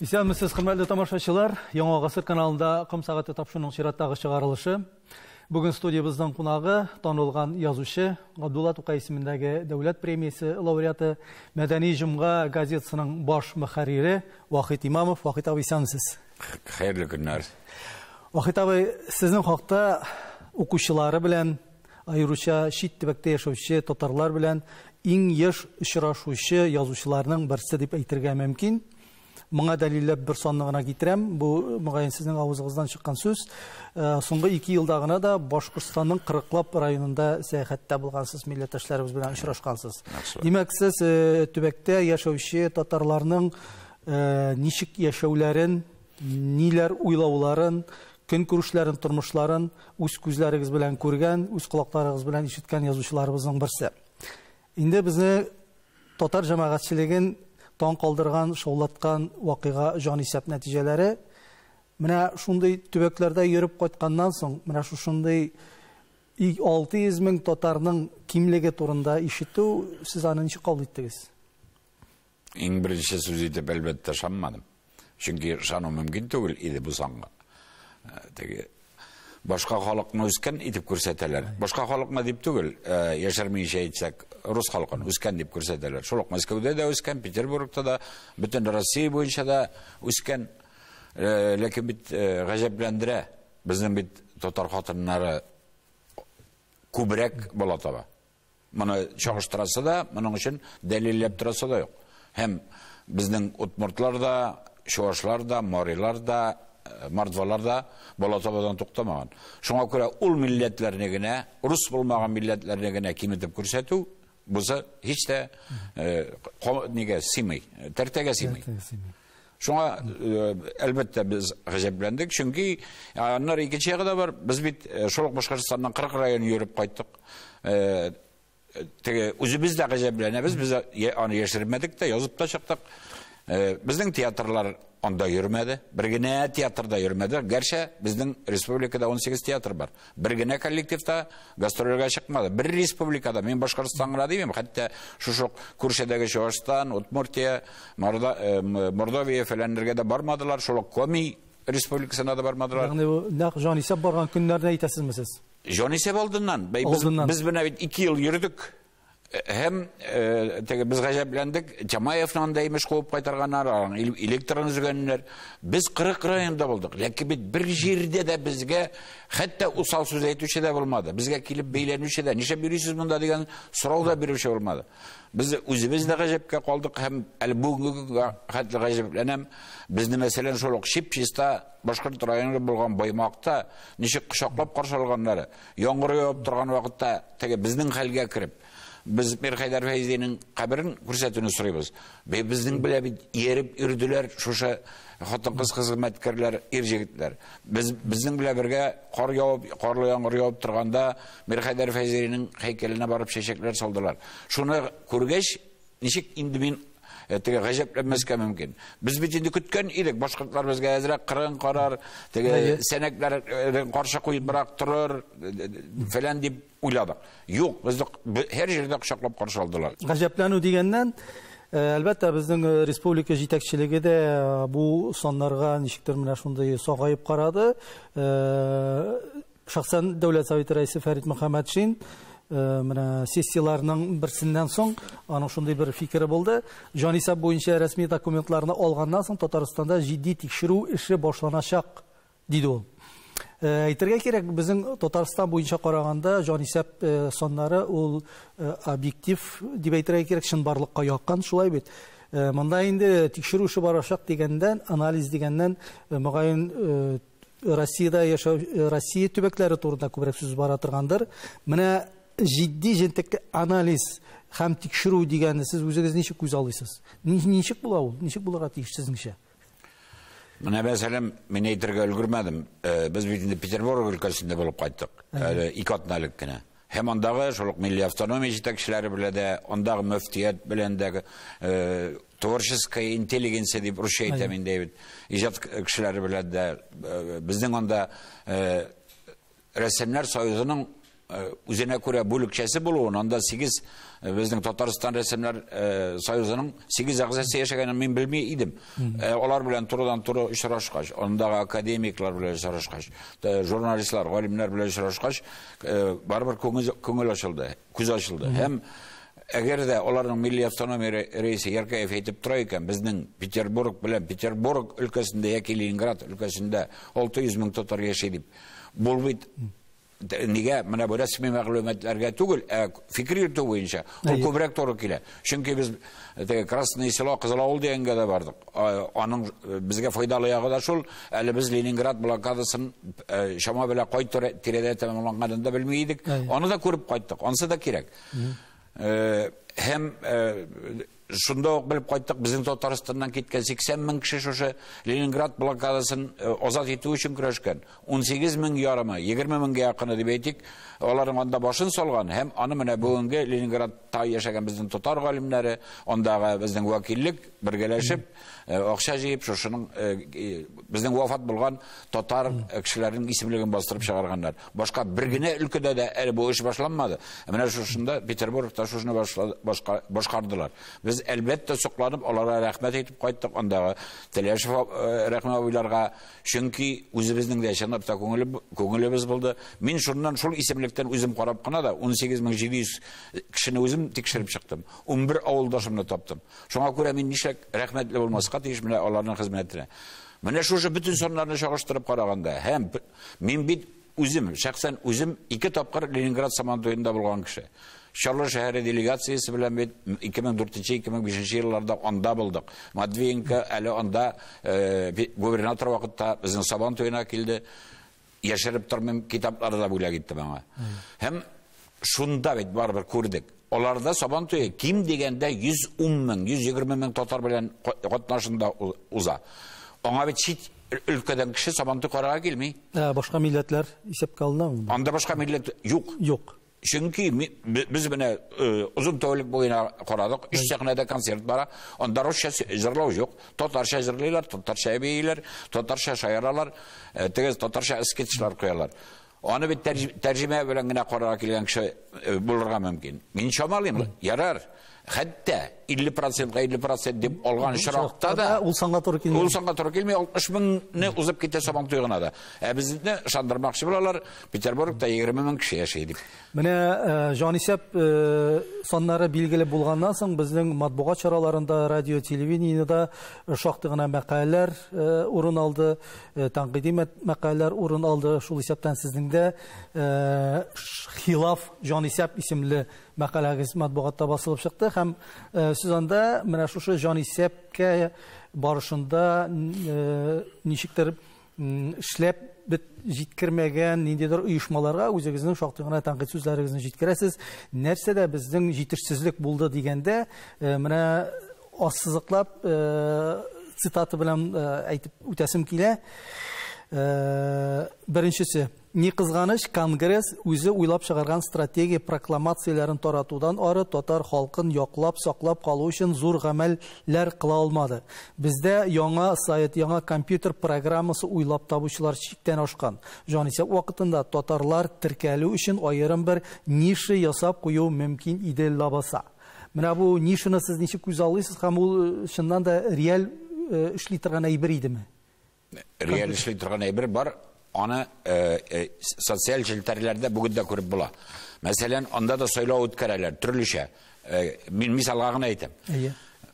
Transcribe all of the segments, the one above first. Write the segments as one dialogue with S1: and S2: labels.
S1: Исәнмесез, хөрмәтле тамашачылар. Яңа гасыр каналында Ком сәгате тапшыруның чираттагы чыгарылышы. Бүген студиябезнең кунагы танылган язучы, Габдулла Тукай исемендәге дәүләт премиясе лауреаты, Мәдәни җомга газетасының баш мөхәррире Вахит Имамов. Вахит абый, исәнмесез.
S2: Хәерле көннәр.
S1: Вахит абый, сезнең хакта укучылары белән, аеруча чит төбәктә яшәүче татарлар белән иң еш очрашучы язучыларның берсе дип әйтергә мөмкин. Моңа дәлилләп бер санны гына китерәм. Бу, мөгаен, сезнең авызыгыздан чыккан сүз. Соңгы 2 елда гына да Башкортстанның 40лап районында сәяхәттә булгансыз, милләттәшләребез белән очрашкансыз. Димәк, сез төбәктә яшәүче татарларның ничек яшәүләрен, ниләр уйлауларын, көнкүрешләрен, тормышларын үз күзләрегез белән күргән, үз колакларыгыз белән ишеткән язучыларыбызның берсе. Инде безне татар җәмәгатьчелеген таң калдырган, шаулаткан вакыйга җанисәп нәтиҗәләре. Менә шундый төбәкләрдә йөреп кайтканнан соң, менә шушындый 600 мең татарның кимлеге турында ишетү, сез аны ничек кабул иттегез?
S2: Иң беренче сүз итеп, әлбәттә, ышанмадым. Чөнки ышану мөмкин түгел иде бу санга. Теге башка халыкны үскән итеп күрсәтәләр. Башка халыкны дип түгел, яшермичә әйтсәк, рус халкын үскән дип күрсәтәләр. Шул ук Мәскәүдә дә үскән, Петербургта да, бөтен Россия буенча да үскән. Ләкин бит гаҗәпләндерә. Безнең бит татар хатыннары күбрәк бала таба. Моны чагыштырасы да, моның өчен дәлилләп торасы да юк. Һәм безнең удмуртлар да, чуашлар да, марилар да, мордвалар да бала табадан туктамаган. Шуңа күрә ул милләтләрне генә, рус булмаган милләтләрне генә киметеп күрсәтү, бусы һич тә нигә сыймый, тәртәгә сыймый. Шуңа, әлбәттә, без гаҗәпләндек, чөнки аннары икенче ягы да бар. Без бит шул ук Башкортстаннан 40 район йөреп кайттык. Теге үзебез дә гаҗәпләнәбез, без аны яшермәдек тә, язып та чыктык. Безнең театрлар анда йөрмәде, бер генә театрда йөрмәде. Гәрчә безнең республикада 18 театр бар. Бер генә коллективта гастрольгә чыкмады. Бер республикада, мин Башкортстан гына димим, хәтта шушы ук күршедәге Чуашстан, Удмуртия, Мордовия фәләннәргә дә бармадылар, шул ук Коми республикасына да бармадылар.
S1: Ягъни бу нәкъ җанисәп барган көннәрне әйтәсезме сез?
S2: Җанисәп алдыннан. Бәй,
S1: Алдыннан.
S2: без менә бит 2 ел йөрдек. Һәм теге без гаҗәпләндек, Тямаевны анда имеш куып кайтарганнар, аның электрын өзгәннәр. Без 40 районда булдык. Ләкин бит бер җирдә дә безгә хәтта усал сүз әйтүче дә булмады. Безгә килеп бәйләнүче дә, нишләп йөрисез монда дигән сорау да бирүче булмады. Без үзебез дә гаҗәпкә калдык һәм әле бүгенге көнгә хәтле гаҗәпләнәм. Безне, мәсәлән, шул ук чип-чиста башкорт районы булган Баймакта ничек кочаклап каршы алганнары, яңгыр явып торган вакытта теге безнең хәлгә кереп, без Мирхәйдәр Фәйзинең каберен күрсәтүне сорыйбыз. Бе, безнең белән бит ияреп йөрделәр шушы хатын-кыз хезмәткәрләр, ир-егетләр. Без безнең белән бергә кар явып, карлы яңгыр явып торганда Мирхәйдәр Фәйзинең һәйкәленә барып чәчәкләр салдылар. Шуны күргәч, ничек инде мин теге гаҗәпләнмәскә мөмкин. Без бит инде көткән идек, башкортлар безгә әзрәк кырын карар, теге сәнәкләрен каршы куебрак торыр, фәлән дип уйладык. Юк, безне һәр җирдә кочаклап каршы алдылар.
S1: Гаҗәпләнү дигәннән, әлбәттә, безнең республика җитәкчелеге дә бу саннарга ничектер менә шундый сагаеп карады. Шәхсән Дәүләт Советы рәисе Фәрит Мөхәммәтшин, менә сессияләрнең берсеннән соң аның шундый бер фикере булды. Җанисәп буенча рәсми документларны алганнан соң Татарстанда җитди тикшерү эше башланачак, диде ул. Әйтергә кирәк, безнең Татарстан буенча караганда җанисәп саннары ул объектив дип әйтергә кирәк, чынбарлыкка якын, шулай бит. Монда инде тикшерү эше барачак дигәндән, анализ дигәннән, мөгаен Россиядә яшәү, Россия төбәкләре турында күбрәк сүз бара торгандыр. Менә җитди җентекле анализ һәм тикшерү дигәнне сез үзегез ничек күз алыйсыз? Ничек була ул? Ничек булырга тиеш сезнеңчә?
S2: Менә мәсәлән, мин әйтергә өлгермәдем. Без бит инде Петербург өлкәсендә булып кайттык. Әле 2 атна элек кенә. Һәм андагы шул ук милли автономия җитәкчеләре белән дә, андагы мөфтият белән дә, творческая интеллигенция дип русча әйтәм инде бит, иҗат кешеләре белән дә, безнең анда рәссамнар союзының үзенә күрә бүлекчәсе булуын, анда 8 безнең Татарстан рәссамнар союзының 8 әгъзасы яшәгәнен мин белми идем. Алар белән турыдан-туры очрашкач, андагы академиклар белән очрашкач, журналистлар, галимнәр белән очрашкач, барыбер күңел ачылды, күз ачылды. Һәм әгәр дә аларның милли автономия рәисе Яркәев әйтеп тора икән, безнең Петербург белән Петербург өлкәсендә яки Ленинград өлкәсендә 600 мең татар яши дип, бу бит нигә менә бу рәсми мәгълүматларга түгел, ә фикер йөртү буенча ул күбрәк туры килә. Чөнки без теге Красное Село, Кызыл Авыл дигәнгә дә бардык. Аның безгә файдалы ягы да шул, әле без Ленинград блокадасын чама белән кай тирәдә тәмамланганын да белми идек. Аны да күреп кайттык. Ансы да кирәк. Һәм шунда ук белеп кайттык, безнең Татарстаннан киткән 80 мең кеше шушы Ленинград блокадасын азат итү өчен көрәшкән. 18 мең ярымы, 20 меңгә якыны дип әйтик, аларның анда башын салган һәм аны менә бүгенге Ленинградта яшәгән безнең татар галимнәре, андагы безнең вәкиллек бергәләшеп, акча җыеп, шушының безнең вафат булган татар кешеләренең исемлеген бастырып чыгарганнар. Башка бер генә өлкәдә дә әле бу эш башланмады. Менә шушында Петербургта шушыны башкардылар. Без әлбәттә сокланып, аларга рәхмәт әйтеп кайттык, андагы Теләшев Рәхмәт абыйларга, чөнки үзебезнең дә чынлап та күңелебез булды. Мин шуннан шул исемлектән үзем карап кына да 18700 кешене үзем тикшереп чыктым. 11 авылдашымны таптым. Шуңа күрә мин нишләп рәхмәтле булмаска тиеш менә аларның хезмәтенә. Менә шушы бөтен саннарны чагыштырып караганда, һәм мин бит үзем, шәхсән үзем 2 тапкыр Ленинград Сабантуенда булган кеше. Чаллы шәһәре делегациясе белән бит 2004-2005 елларда анда булдык. Матвиенко әле анда губернатор вакытта безнең Сабан туена килде. Яшереп тормыйм, китаплары да бүләк итте миңа. Һәм шунда бит барыбер күрдек. Аларда Сабан туе ким дигәндә 110 мең, 120 мең татар белән катнашында уза. Аңа бит чит өлкәдән кеше Сабан туй карарга килми.
S1: Башка милләтләр исәпкә алынамы?
S2: Анда башка милләт юк.
S1: Юк.
S2: Чөнки без менә озын тәүлек буена карадык, 3 сәхнәдә концерт бара, анда русча җырлау юк, татарча җырлыйлар, татарча бииләр, татарча шаяралар, теге татарча скетчлар куялар. Аны бит тәрҗемә белән генә карарга килгән кеше булырга мөмкин. Мин чамалыйм, ярар. Хәтта 50%-га 50% дип алган очракта да
S1: ул санга туры килми.
S2: Ул санга туры килми, 60 меңне узып китә Сабан туе гына да. Ә безне ышандырмакчы булалар, Петербургта 20 мең кеше яши дип.
S1: Менә җанисәп саннары билгеле булганнан соң безнең матбугат чараларында, радио, телевидениедә шактый гына мәкаләләр урын алды, тәнкыйди мәкаләләр урын алды. Шул исәптән сезнең дә Хилаф җанисәп исемле мәкаләгез матбугатта басылып чыкты һәм сез анда менә шушы җанисәпкә барышында ничектер эшләп бит җиткермәгән ниндидер оешмаларга үзегезнең шактый гына тәнкыйть сүзләрегезне җиткерәсез. Нәрсәдә безнең җитешсезлек булды дигәндә, менә ассызыклап цитата белән әйтеп үтәсем килә. Беренчесе, ни кызганыч, Конгресс үзе уйлап чыгарган стратегия прокламацияләрен таратудан ары татар халкын яклап, саклап калу өчен зур гамәлләр кыла алмады. Бездә яңа сайт, яңа компьютер программасы уйлап табучылар чиктән ашкан. Җанисәп вакытында татарлар теркәлү өчен аерым бер ниша ясап кую мөмкин иде лабаса. Менә бу нишаны сез ничек күз алыйсыз һәм ул чыннан да реаль эшли торган әйбер идеме?
S2: Реаль эшли торган әйбер бар. Аны социаль челтәрләрдә бүген дә күреп була. Мәсәлән, анда да сайлау үткәрәләр төрлечә. Мин мисалга гына әйтәм.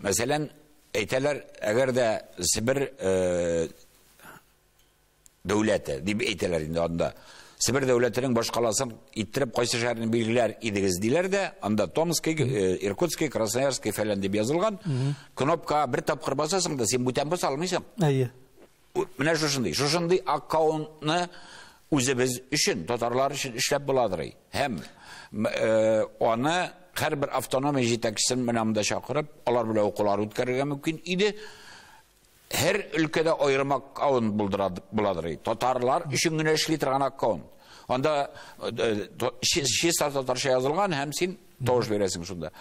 S2: Мәсәлән, әйтәләр, әгәр дә Себер дәүләте дип әйтәләр инде анда. Себер дәүләтенең башкаласын иттереп кайсы шәһәрне билгеләр идегез диләр дә, анда Томский, Иркутский, Красноярский фәлән дип язылган. Кнопка бер тапкыр басасың да, син бүтән баса алмыйсың. Менә шушындый аккаунтны үзебез өчен, татарлар өчен эшләп буладыр. Һәм аны һәрбер автономия җитәкчесен менә монда чакырып, алар белән укулар үткәрергә мөмкин иде. Һәр өлкәдә аерым аккаунт буладыр. Татарлар өчен генә эшли торган аккаунт. Анда чиста татарча язылган һәм син тавыш бирәсең шунда.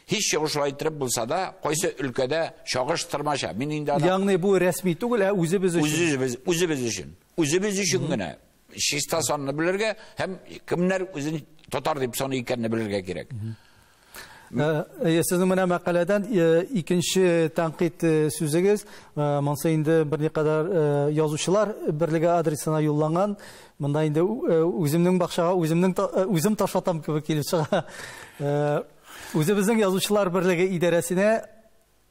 S2: Һич югы шулай иттереп булса да, кайсы өлкәдә чагыштырмача. Мин инде аны
S1: Ягъни бу рәсми түгел, ә үзебез өчен.
S2: Үзебез өчен. Үзебез өчен генә чиста санны белергә һәм кемнәр үзен татар дип саный икәнне белергә кирәк.
S1: Сезнең менә мәкаләдән икенче тәнкыйть сүзегез, монсы инде берникадәр язучылар берлеге адресына юлланган. Монда инде үземнең бакчага үземнең үзем таш атам кебек килеп чыга. Үзебезнең язучылар берлеге идарәсенә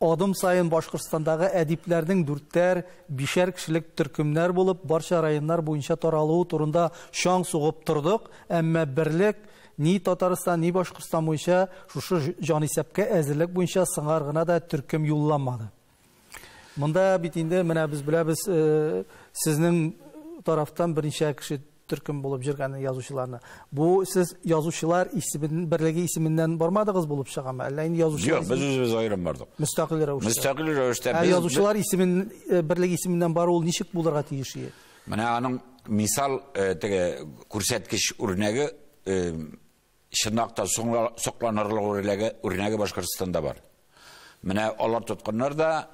S1: адым саен Башкортстандагы әдипләрнең 4-әр, 5-әр кешелек төркемнәр булып барча районнар буенча таралуы турында чаң сугып тордык, әмма берлек ни Татарстан, ни Башкортстан буенча шушы җанисәпкә әзерлек буенча сыңар гына да төркем юлланмады. Монда бит инде менә без беләбез, сезнең тарафтан берничә кеше төркем булып җөргән язучыларны. Бу сез язучылар исемен, берлеге исеменнән бармадыгыз булып чыгамы? Әллә инде язучылар?
S2: Юк, без үзебез аерым бардык.
S1: Мөстәкыйль рәвештә.
S2: Мөстәкыйль рәвештә.
S1: Язучылар исемен, берлеге исеменнән бару ул ничек булырга тиеш?
S2: Менә аның мисал теге күрсәткеч үрнәге, чынлап та сокланырлык үрнәге Башкортстанда бар. Менә алар тотканнар да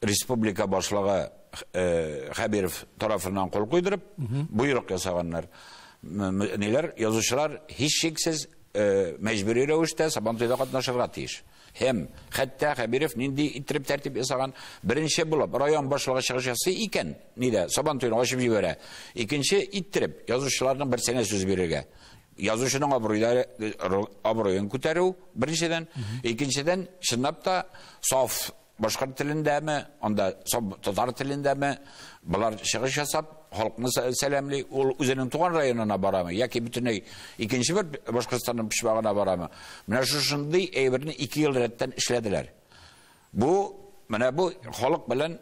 S2: республика башлыгы Хәбиров тарафыннан кул куйдырып, буйрык ясаганнар. Ниләр, язучылар һичшиксез мәҗбүри рәвештә Сабантуйда катнашырга тиеш. Һәм хәтта Хәбиров нинди иттереп тәртип ясаган, беренче булып район башлыгы чыгыш ясый икән, нидә Сабантуйны ачып җибәрә. Икенче иттереп язучыларның берсенә сүз бирергә. Язучының абруен күтәрү беренчедән, икенчедән чынлап та саф башкорт телендәме, анда татар телендәме, булар чыгыш ясап, халыкны сәламли, ул үзенең туган районына барамы, яки бөтенләй икенче бер Башкортстанның почмагына барамы. Менә шушындый әйберне 2 ел рәттән эшләделәр. Бу, менә бу халык белән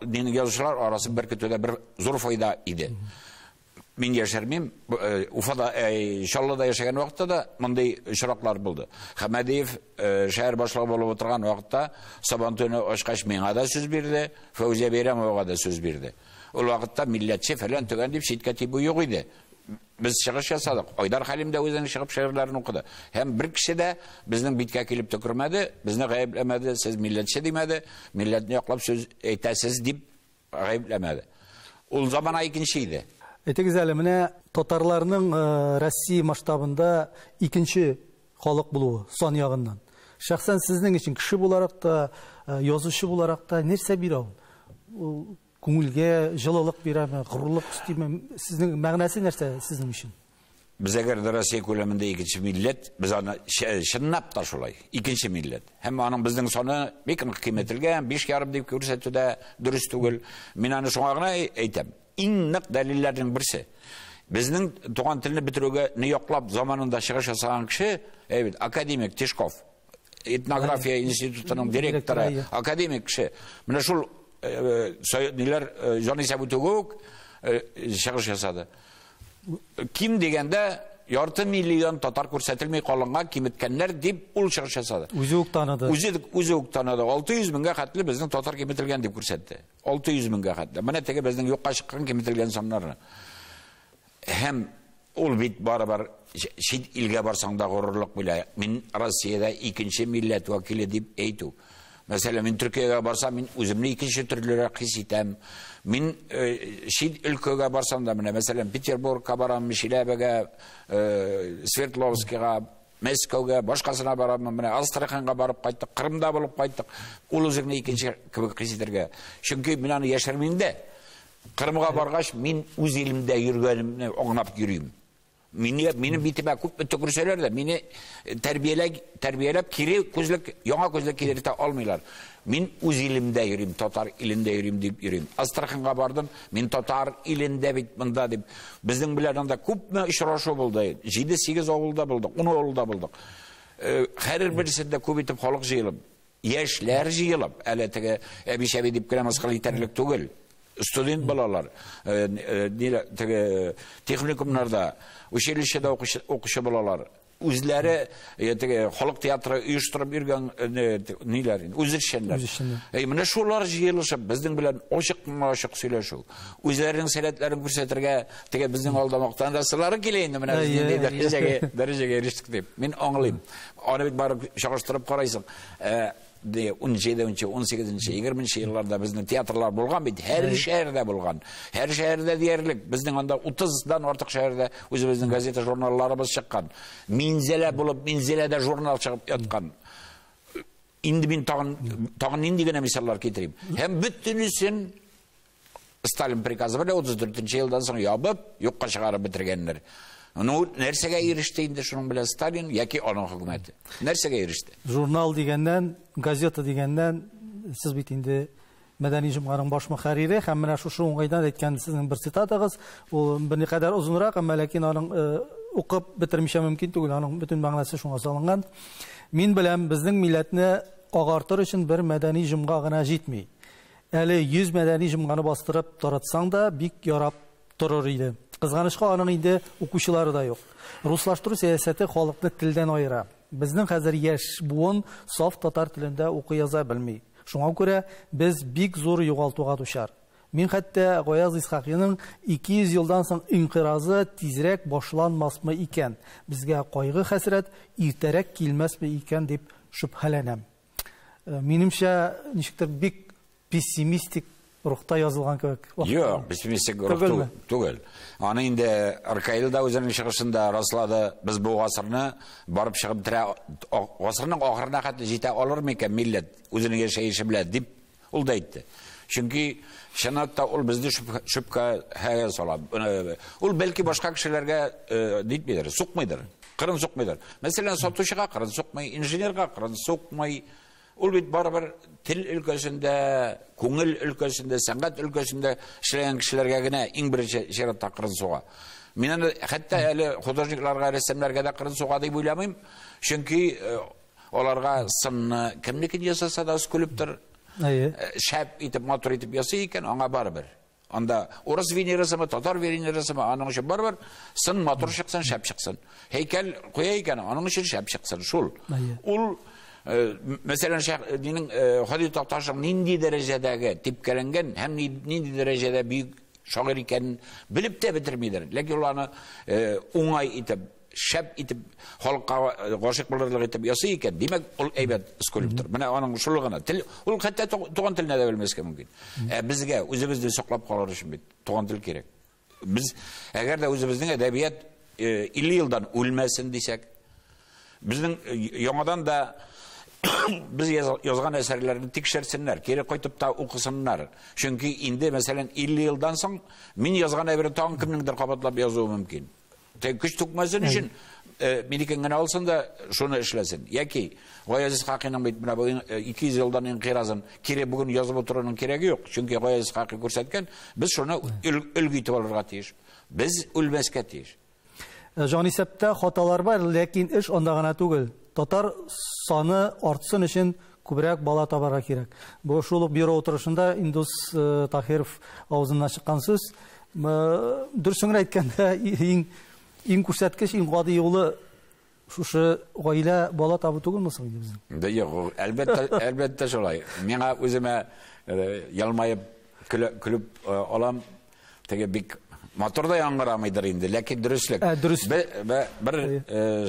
S2: дин язучылар арасы беркетүдә бер зур файда иде. Мин яшермим, Уфада, Чаллыда яшәгән вакытта да мондый очраклар булды. Хәмәдиев шәһәр башлыгы булып утырган вакытта Сабантуйны ачкач миңа да сүз бирде, Фәүзия Бәйрәмовага да сүз бирде. Ул вакытта милләтче фәлән төгән дип читкә тибү юк иде. Без чыгыш ясадык. Айдар Хәлим дә үзенең чыгып шигырьләрен укыды. Һәм бер кеше дә безнең биткә килеп төкермәде, безне гаепләмәде, сез милләтче димәде, милләтне яклап сүз әйтәсез дип гаепләмәде. Ул замана икенче иде.
S1: Әйтегез әле, менә татарларның Россия масштабында икенче халык булуы сан ягыннан. Шәхсән сезнең өчен кеше буларак та, язучы буларак та нәрсә бирә ул? Ул күңелгә җылылык бирәме, горурлык өстиме? Сезнең мәгънәсе нәрсә сезнең өчен?
S2: Без әгәр дә Россия күләмендә икенче милләт, без аны чынлап та шулай, икенче милләт. Һәм аның безнең саны бик нык киметелгән, 5,5 дип күрсәтү дә дөрес түгел. Мин аны шуңа гына әйтәм. Иң нык дәлилләрнең берсе. Безнең туган телне бетерүгә не яклап заманында чыгыш ясаган кеше, әйбәт, академик Тишков, этнография институтының директоры, академик кеше. Менә шул ниләр җанисәп үтүгә үк чыгыш ясады. Ким дигәндә ярты миллион татар күрсәтелми калынган киметкәннәр дип ул чыгыш ясады.
S1: Үзе үк таныды.
S2: Үзе үк таныды. 600 меңгә хәтле безнең татар киметелгән дип күрсәтте. 600 меңгә хәтле. Менә теге безнең юкка чыккан киметелгән саннарны. Һәм ул бит барыбер чит илгә барсаң да горурлык белә. Мин Россиядә икенче милләт вәкиле дип әйтү. Мәсәлән, мин Төркиягә барсам, мин үземне икенче төрлерәк хис итәм. Мин чит өлкәгә барсам да, менә мәсәлән, Петербургка барам, Чиләбегә, Свердловскига, Мәскәүгә, башкасына барам, менә Астраханьга барып кайттык, Кырымда булып кайттык. Ул үзеңне икенче кебек хис итәргә. Чөнки мин аны яшермим дә. Кырымга баргач, мин үз илемдә йөргәнемне аңлап йөрим. Минем битемә күп төкерсәләр дә, мине тәрбияләп кире күзлек, яңа күзлек кидертә алмыйлар. Мин үз илемдә йөрим, татар илендә йөрим дип йөрим. Астраханьга бардым, мин татар илендә бит монда дип. Безнең белән анда күпме очрашу булды. 7-8 авылда булдык, 10 авылда булдык. Һәр берсендә күп итеп халык җыелып, яшьләр җыелып, әле теге әби-шәби дип кенә мыскыл итәрлек түгел. Студент балалар, теге техникумнарда, училищеда укучы балалар, үзләре теге халык театры оештырып йөргән ниләр, үзешчәннәр. Менә шулар җыелышып, безнең белән ачык-ачык сөйләшү, үзләренең сәләтләрен күрсәтергә, теге безнең алда мактанасылары килә инде, менә без нинди дәрәҗәгә ирештек дип. Мин аңлыйм. Аны бит барып чагыштырып карайсың. 17-нче, 18-нче, 20-нче елларда безнең театрлар булган бит, һәр шәһәрдә булган. Һәр шәһәрдә диярлек безнең анда 30-дан артык шәһәрдә үзебезнең газета журналларыбыз чыккан. Минзәлә булып, Минзәләдә журнал чыгып яткан. Инде мин тагын нинди генә мисаллар китерим. Һәм бөтенесен Сталин приказы белән 34 елдан соң ябып, юкка чыгарып бетергәннәр. Ну, нәрсәгә иреште инде шуның белән Сталин яки аның хөкүмәте? Нәрсәгә иреште?
S1: Журнал дигәннән, газета дигәннән, сез бит инде Мәдәни җомганың баш мөхәррире һәм менә шушы уңайдан әйткән сезнең бер цитатагыз, ул берникадәр озынрак, әмма ләкин аның укып бетермичә мөмкин түгел, аның бөтен мәгънәсе шуңа салынган. Мин беләм, безнең милләтне агартыр өчен бер мәдәни җомга гына җитми. Әле 100 мәдәни җомганы бастырып таратсаң да бик ярап торыр иде. Кызганычка аның инде укучылары да юк. Руслаштыру сәясәте халыкны телдән аера. Безнең хәзер яшь буын саф татар телендә укый яза белми. Шуңа күрә без бик зур югалтуга дучар. Мин хәтта Гаяз Исхакыйның 200 елдан соң инкыйразы тизрәк башланмасмы икән, безгә кайгы хәсрәт иртәрәк килмәсме икән дип шөбһәләнәм. Минемчә, ничектер бик пессимистик рухта язылган кебек.
S2: Юк, пессимистик рух түгел. Аны инде Ркаил да үзенең чыгышында раслады. Без бу гасырны барып чыгып бетерә, гасырның ахырына хәтле җитә алыр микән милләт үзенең яшәеше белән дип ул да әйтте. Чөнки чынлап та ул безне шөбһәгә сала. Ул бәлки башка кешеләргә нитмидер, сукмыйдыр, кырын сукмыйдыр. Мәсәлән, сатучыга кырын сукмый, инженерга кырын сукмый. Ул бит барыбер тел өлкәсендә, күңел өлкәсендә, сәнгать өлкәсендә эшләгән кешеләргә генә иң беренче чиратта кырын суга. Мин аны хәтта әле художникларга, рәссамнарга да кырын суга дип уйламыйм. Чөнки аларга сынны кемнекен ясаса да скульптор шәп итеп, матур итеп ясый икән, аңа барыбер. Анда урыс Венерасымы, татар Венерасымы, аның өчен барыбер сын матур чыксын, шәп чыксын. Һәйкәл куя икән, аның өчен шәп чыксын. Шул. Ул мәсәлән, нинең Һади Такташның нинди дәрәҗәдәге типкәләнгән һәм нинди дәрәҗәдә бөек шагыйрь икәнен белеп тә бетермидер. Ләкин ул аны уңай итеп, шәп итеп, халыкка гашыйк булырлык итеп ясый икән, димәк, ул әйбәт скульптор. Менә аның шул гына. Тел, ул хәтта туган теленә дә белмәскә мөмкин. Ә безгә үзебезне саклап калыр өчен бит туган тел кирәк. Без әгәр дә үзебезнең әдәбият 50 елдан үлмәсен дисәк, безнең яңадан да без язган әсәрләрне тикшерсеннәр, кире кайтып та укысыннар. Чөнки инде, мәсәлән, 50 елдан соң мин язган әйберне тагын кемнеңдер кабатлап язуы мөмкин. Тик көч түкмәсен өчен минекен генә алсын да шуны эшләсен. Яки Гаяз Исхакыйның бит менә бу 200 елдан инкыйразын кире бүген язып утыруның кирәге юк. Чөнки Гаяз Исхакый күрсәткән, без шуны өлге итеп алырга тиеш. Без үлмәскә тиеш.
S1: Җанисәптә хаталар бар, ләкин эш анда гына түгел. Татар саны артсын өчен күбрәк бала табарга кирәк. Бу шул ук бюро утырышында Индус Таһиров авызыннан чыккан сүз. Дөресен генә әйткәндә, иң күрсәткеч, иң гади юлы шушы гаилә бала табу түгелме соң инде безнең?
S2: Да юк, әлбәттә, әлбәттә шулай. Миңа үземә елмаеп көлеп алам. Теге бик матур да яңгырамыйдыр инде, ләкин дөреслек.
S1: Дөрес.
S2: Бер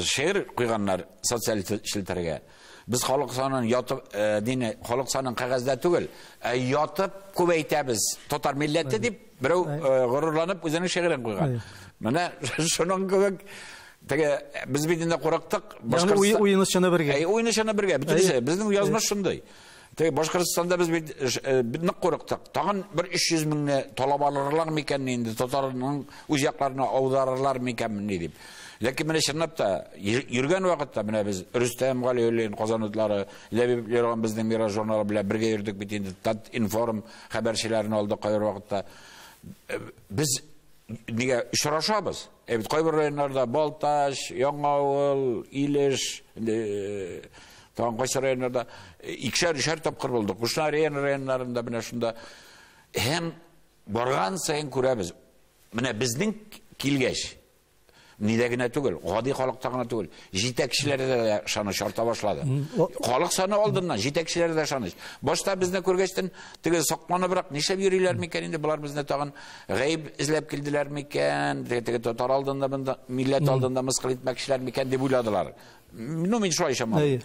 S2: шигырь куйганнар социаль челтәргә. Без халык санын ятып, дине, халык санын кәгазьдә түгел, ә ятып күбәйтәбез. Татар милләте дип берәү горурланып үзенең шигырен куйган. Менә шуның кебек теге без бит инде курыктык.
S1: Ягъни уены чыны бергә.
S2: Әй, уены чыны бергә. Бөтенесе безнең язмыш шундый. Теге Башкортстанда без бит нык курыктык. Тагын бер 300 меңне талап алырлар микән инде, татарның үз якларына аударырлар микән ни дип. Ләкин менә чынлап та йөргән вакытта менә без Рөстәм Галиуллин, Казан утлары, Ләбиб Лерон безнең Мирас журналы белән бергә йөрдек бит инде, Татинформ хәбәрчеләрен алдык кайбер вакытта. Без нигә очрашабыз? Ә бит кайбер районнарда Балтач, Яңавыл, Илеш, тагын кайсы районнарда икешәр-өчәр тапкыр булдык. Кушнарен районнарында менә шунда. Һәм барган саен күрәбез. Менә безнең килгәч, Нидә генә түгел, гади халыкта гына түгел, җитәкчеләрдә дә ышаныч арта башлады. Халык саны алдыннан җитәкчеләрдә дә ышаныч. Башта безне күргәчтен теге сакланыбрак нишләп йөриләр микән инде болар безне тагын гаеп эзләп килделәр микән, теге татар алдында монда милләт алдында мыскыл итмәкчеләр микән дип уйладылар. Ну, мин шулай ышанмадым.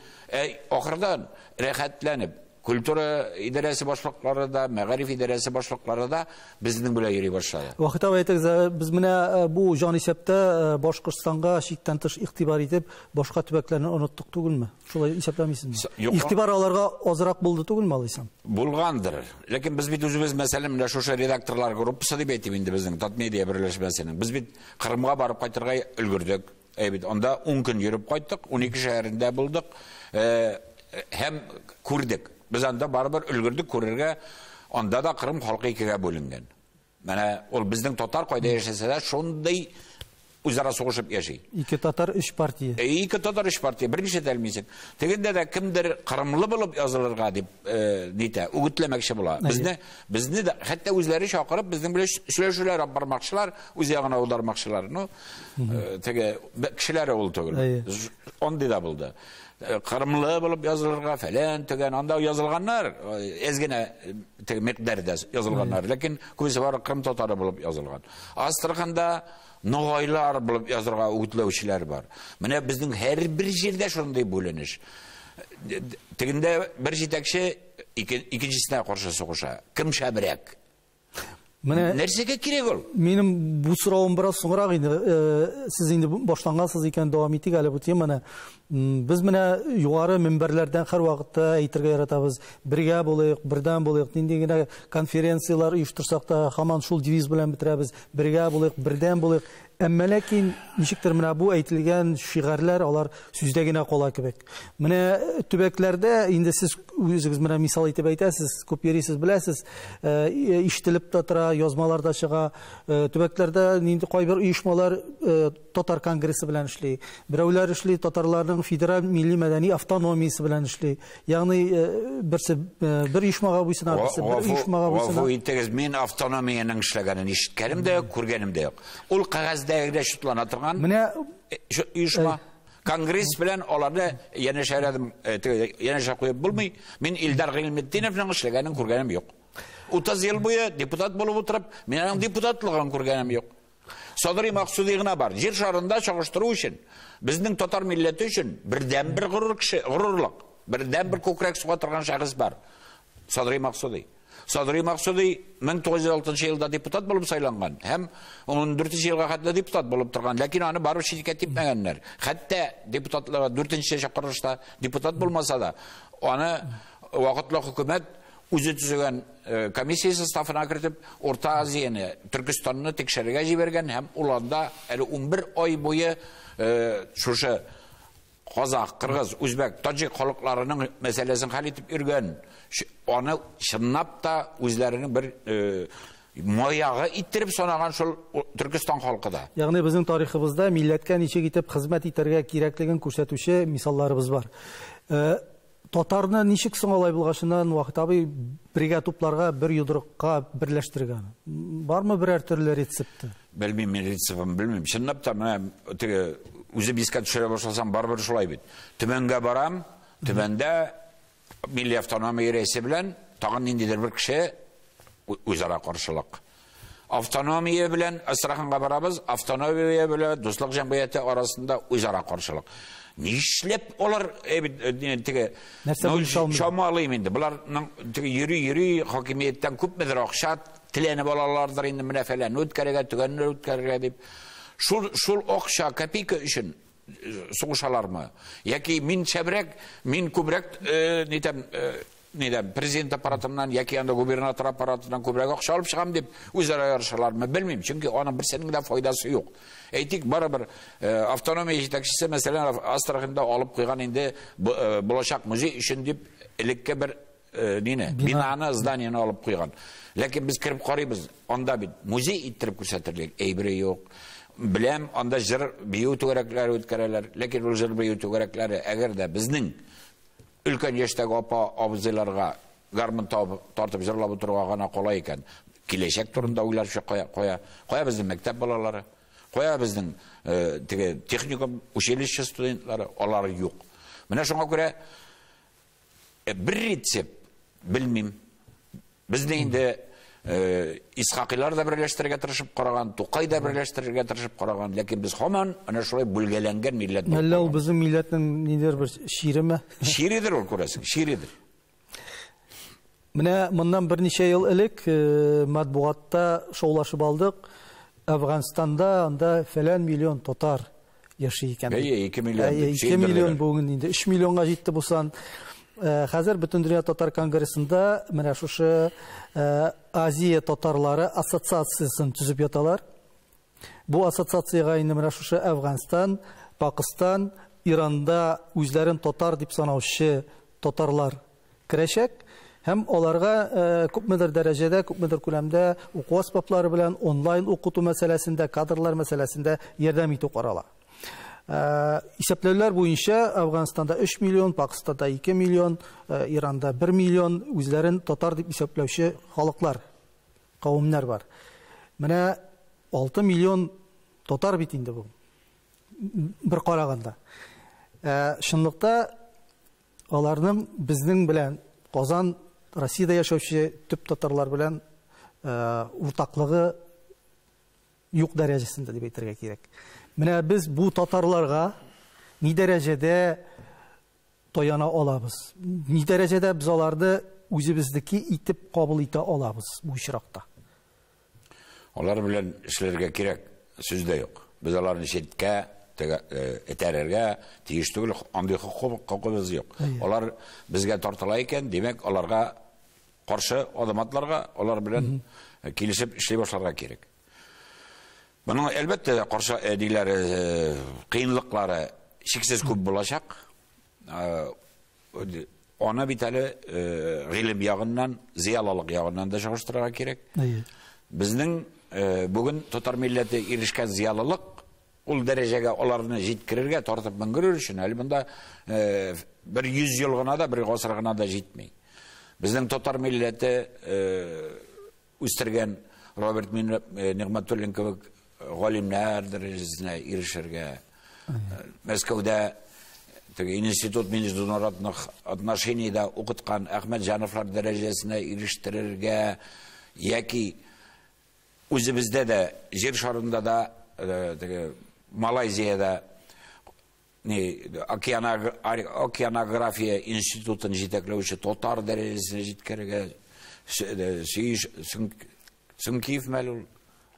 S2: Ахырдан рәхәтләнеп культура идарәсе башлыклары да, мәгариф идарәсе башлыклары да безнең белән йөри башлады.
S1: Вахит абый, әйтегез, без менә бу җанисәптә Башкортстанга чиктән тыш игътибар итеп, башка төбәкләрне оныттык түгелме? Шулай исәпләмисезме? Игътибар аларга азрак булды түгелме алайсам?
S2: Булгандыр. Ләкин без бит үзебез, мәсәлән, менә шушы редакторлар группасы дип әйтим инде безнең Татмедиа берләшмәсенең. Без бит Кырымга барып кайтырга өлгердек. Бит анда 10 көн йөреп кайттык, 12 шәһәрендә булдык һәм күрдек. Без анда барыбер өлгердек күрергә, анда да Кырым халкы икегә бүленгән. Менә ул безнең татар кайда яшәсә дә шундый үзара сугышып яши.
S1: Ике татар, өч партия.
S2: Ике татар, өч партия, берничә тәлмисең. Тегендә дә кемдер кырымлы булып язылырга дип нитә, үгетләмәкче була. Безне дә хәтта үзләре чакырып, безнең белән сөйләшүләр алып бармакчылар, үз ягына аудармакчылар. Ну, теге кешеләре ул түгел. Андый да булды. Кырымлы булып язылырга фәлән төгән, анда язылганнар, әз генә теге микъдарда язылганнар, ләкин күбесе бары Кырым татары булып язылган. Астраханда ногайлар булып язырга үгетләүчеләр бар. Менә безнең һәрбер җирдә шундый бүленеш. Тегендә бер җитәкче икенчесенә каршы сугыша. Кем шәбрәк?
S1: Менә
S2: нәрсәгә кирәк ул?
S1: Минем бу соравым бераз соңрак инде. Сез инде башлангансыз икән, дәвам итик әле бу теманы. Без менә югары минбәрләрдән һәр вакытта әйтергә яратабыз. Бергә булыйк, бердәм булыйк. Нинди генә конференцияләр оештырсак та, һаман шул девиз белән бетерәбез. Бергә булыйк, бердәм булыйк. Әмма ләкин ничектер менә бу әйтелгән шигарьләр алар сүздә генә кала кебек. Менә төбәкләрдә инде сез үзегез менә мисал итеп әйтәсез, күп йөрисез, беләсез, ишетелеп тә тора, язмаларда чыга. Төбәкләрдә нинди кайбер оешмалар татар конгрессы белән эшли. Берәүләр эшли татарларның федераль милли мәдәни автономиясе белән эшли. Ягъни берсе бер оешмага буйсына, берсе бер оешмага буйсына.
S2: Гафу итегез, мин автономиянең эшләгәнен ишеткәнем дә юк, күргәнем дә юк. Ул кәгазьдә генә шутлана торган
S1: менә
S2: оешма. Конгресс белән аларны янәшә куеп булмый. Мин Илдар Гыйльметдиновның эшләгәнен күргәнем юк. 30 ел буе депутат булып утырып, мин аның депутатлыгын күргәнем юк. Садри Максуди гына бар. Җир шарында чагыштыру өчен, безнең татар милләте өчен бердән бер горур кеше, горурлык, бердән бер күкрәк суга торган шәхес бар. Садри Максуди. Садри Максуди 1906 елда депутат булып сайланган һәм 14 елга хәтле депутат булып торган, ләкин аны барып читкә типмәгәннәр. Хәтта депутатларга 4нче чакырылышта депутат булмаса да, аны вакытлы хөкүмәт үзе төзегән комиссия составына кертеп, Урта Азияне, Төркестанны тикшерергә җибәргән һәм ул анда әле 11 ай буе шушы казак, кыргыз, үзбәк, таҗик халыкларының мәсьәләсен хәл итеп йөргән. Аны чынлап та үзләренең бер маягы иттереп санаган шул Төркестан халкы да.
S1: Ягъни безнең тарихыбызда милләткә ничек итеп хезмәт итәргә кирәклеген күрсәтүче мисалларыбыз бар. Татарны ничек соң алай булгачыннан Вахит абый бергә тупларга, бер йодрыкка берләштергән? Бармы берәр төрле рецепты?
S2: Белмим, мин рецептын белмим. Чынлап та менә теге үзем искә төшерә башласам, барыбер шулай бит. Төмәнгә барам, Төмәндә милли автономия рәисе белән тагын ниндидер бер кеше үзара каршылык. Автономия белән Астраханга барабыз, автономия белән Дуслык җәмгыяте арасында үзара каршылык. Нишләп алар теге чамалыйм инде. Буларның теге йөри-йөри хакимияттән күпмедер акча теләнеп алалардыр инде, менә фәлән үткәрергә, төгәнне үткәрергә дип. Шул акча копейка өчен сугышалармы? Яки мин шәбрәк, мин күбрәк нитәм, нидән, президент аппаратыннан яки анда губернатор аппаратыннан күбрәк акча алып чыгам дип үзара ярышалармы? Белмим, чөнки аның берсенең дә файдасы юк. Әйтик, барыбер автономия җитәкчесе, мәсәлән, Астраханда алып куйган инде булачак музей өчен дип элекке бер нине, бинаны, зданиене алып куйган. Ләкин без кереп карыйбыз, анда бит музей иттереп күрсәтерлек әйбере юк. Беләм, анда җыр бию түгәрәкләре үткәрәләр, ләкин ул җыр бию түгәрәкләре әгәр дә безнең өлкән яшьтәге апа абзыйларга гармун тартып җырлап утыруга гына кала икән, киләчәк турында уйлар кая, кая, кая безнең мәктәп балалары? Кая безнең теге техникум, училище студентлары, алар юк. Менә шуңа күрә бер рецепт белмим. Безне инде Исхакыйлар да берләштерергә тырышып караган, Тукай да берләштерергә тырышып караган, ләкин без һаман әнә шулай бүлгәләнгән милләт булып.
S1: Әллә ул безнең милләтнең нидер бер чиреме?
S2: Чиредер ул, күрәсең, чиредер.
S1: Менә моннан берничә ел элек матбугатта шаулашып алдык. Әфганстанда анда фәлән миллион татар яши икән.
S2: Әйе, 2 миллион.
S1: 2 миллион бүген инде 3 миллионга җитте бу сан. Хәзер Бөтендөнья татар конгрессында менә шушы Азия татарлары ассоциациясен төзеп яталар. Бу ассоциациягә инде менә шушы Әфганстан, Пакыстан, Иранда үзләрен татар дип санаучы татарлар керәчәк һәм аларга күпмедер дәрәҗәдә, күпмедер күләмдә уку әсбаплары белән онлайн укыту мәсьәләсендә, кадрлар мәсьәләсендә ярдәм итү карала. Исәпләүләр буенча Әфганстанда 3 миллион, Пакыстанда 2 миллион, Иранда 1 миллион үзләрен татар дип исәпләүче халыклар, кавемнәр бар. Менә 6 миллион татар бит инде бу. Бер караганда. Чынлыкта аларның безнең белән Казан, Россиядә яшәүче төп татарлар белән уртаклыгы юк дәрәҗәсендә дип әйтергә кирәк. Менә без бу татарларга ни дәрәҗәдә таяна алабыз? Ни дәрәҗәдә без аларны үзебезнеке итеп кабул итә алабыз бу очракта?
S2: Алар белән эшләргә кирәк, сүз дә юк. Без аларны читкә этәрергә тиеш түгел, андый хокукыбыз юк. Алар безгә тартыла икән, димәк, аларга каршы адым атларга, алар белән килешеп эшли башларга кирәк. Моның әлбәттә каршы әдиләре, кыенлыклары чиксез күп булачак. Аны бит әле гыйлем ягыннан, зыялылык ягыннан да чагыштырырга кирәк. Безнең бүген татар милләте ирешкән зыялылык ул дәрәҗәгә аларны җиткерергә, тартып менгерер өчен әле монда бер 100 ел гына да, бер гасыр гына да җитми. Безнең татар милләте үстергән Роберт Нигъмәтуллин кебек галимнәр дәрәҗәсенә ирешергә, Мәскәүдә теге институт международных отношений-да укыткан Әхмәтҗановлар дәрәҗәсенә ирештерергә, яки үзебездә дә, җир шарында да, теге Малайзиядә океанография институтын җитәкләүче татар дәрәҗәсенә җиткерергә, Сөнкиев мәл ул?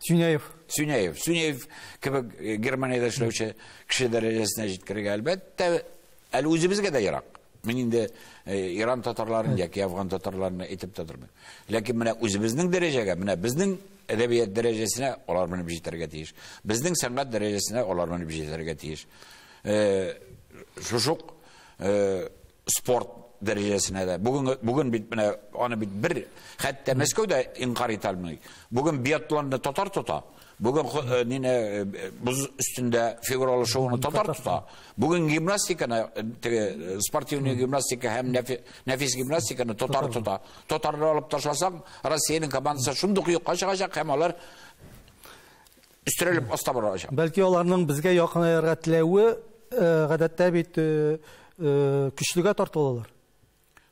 S1: Сюняев.
S2: Сюняев. Сюняев кебек Германиядә эшләүче кеше дәрәҗәсенә җиткерергә, әлбәттә, әле үзебезгә дә ерак. Мин инде Иран татарларын яки Афган татарларын әйтеп тә тормыйм. Ләкин менә үзебезнең дәрәҗәгә, менә безнең әдәбият дәрәҗәсенә алар менеп җитәргә тиеш. Безнең сәнгать дәрәҗәсенә алар менеп җитәргә тиеш. Шушы ук спорт дәрәҗәсенә дә. Бүген бит менә аны бит бер, хәтта Мәскәүдә инкар итә алмый. Бүген биатлонны татар тота. Бүген нине боз өстендә фигуралы шоуны татар тота. Бүген гимнастиканы, теге спортивный гимнастика һәм нәфис гимнастиканы татар тота. Татарны алып ташласаң, Россиянең командасы шундук юкка чыгачак һәм алар өстерәлеп аста барачак.
S1: Бәлки аларның безгә якынаерга теләве, гадәттә бит көчлегә тартылалар.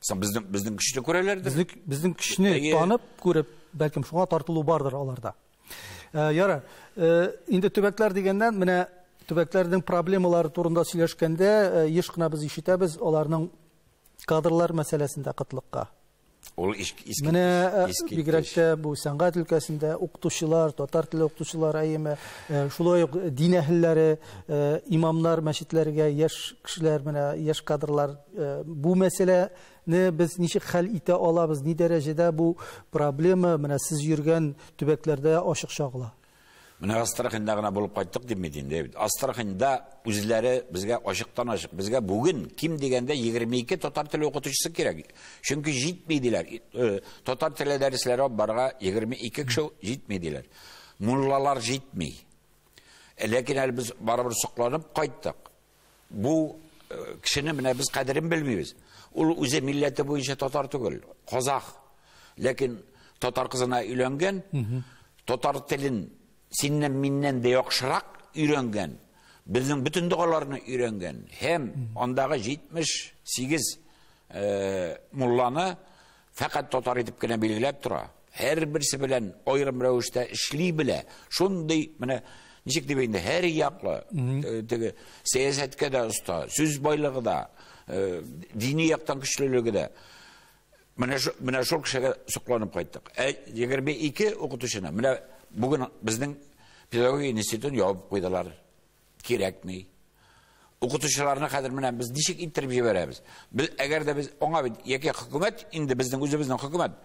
S2: Соң безнең көчне күрәләрдер.
S1: Безнең көчне танып, күреп, бәлкем шуңа тартылу бардыр аларда. Яра, инде төбәкләр дигәннән, менә төбәкләрнең проблемалары турында сөйләшкәндә, еш кына без ишетәбез аларның кадрлар мәсьәләсендә кытлыкка.
S2: Ул искиткеч.
S1: Менә бигрәк тә бу сәнгать өлкәсендә укытучылар, татар теле укытучылары әйеме, шулай ук дин әһелләре, имамнар мәчетләргә, яшь кешеләр, менә яшь кадрлар, бу мәсьәләне без ничек хәл итә алабыз, ни дәрәҗәдә бу проблема менә сез йөргән төбәкләрдә ачык чагыла?
S2: Менә Астраханьда гына булып кайттык дип мин инде. Астраханьда үзләре безгә ачыктан ачык. Безгә бүген ким дигәндә 22 татар теле укытучысы кирәк. Чөнки җитми диләр. Татар теле дәресләре алып барырга 22 кеше җитми диләр. Муллалар җитми. Ләкин әле без барыбер сокланып кайттык. Бу кешене менә без кадерен белмибез. Ул үзе милләте буенча татар түгел, казах. Ләкин татар кызына өйләнгән, татар телен Синнән миннән дә яхшырак өйрәнгән, безнең бөтен догаларны өйрәнгән һәм андагы 78 мулланы фәкать татар итеп кенә билгеләп тора. Һәрберсе белән аерым рәвештә эшли белә. Шундый менә ничек дип инде һәр яклы теге сәясәткә дә оста, сүз байлыгы да, дини яктан көчлелеге дә. Менә шул кешегә сокланып кайттык. 22 укытучыны менә бүген безнең педагогия институтын ябып куйдылар. Кирәкми. Укытучыларны хәзер менә без ничек иттереп җибәрәбез? Без әгәр дә без аңа бит яки хөкүмәт инде безнең үзебезнең хөкүмәт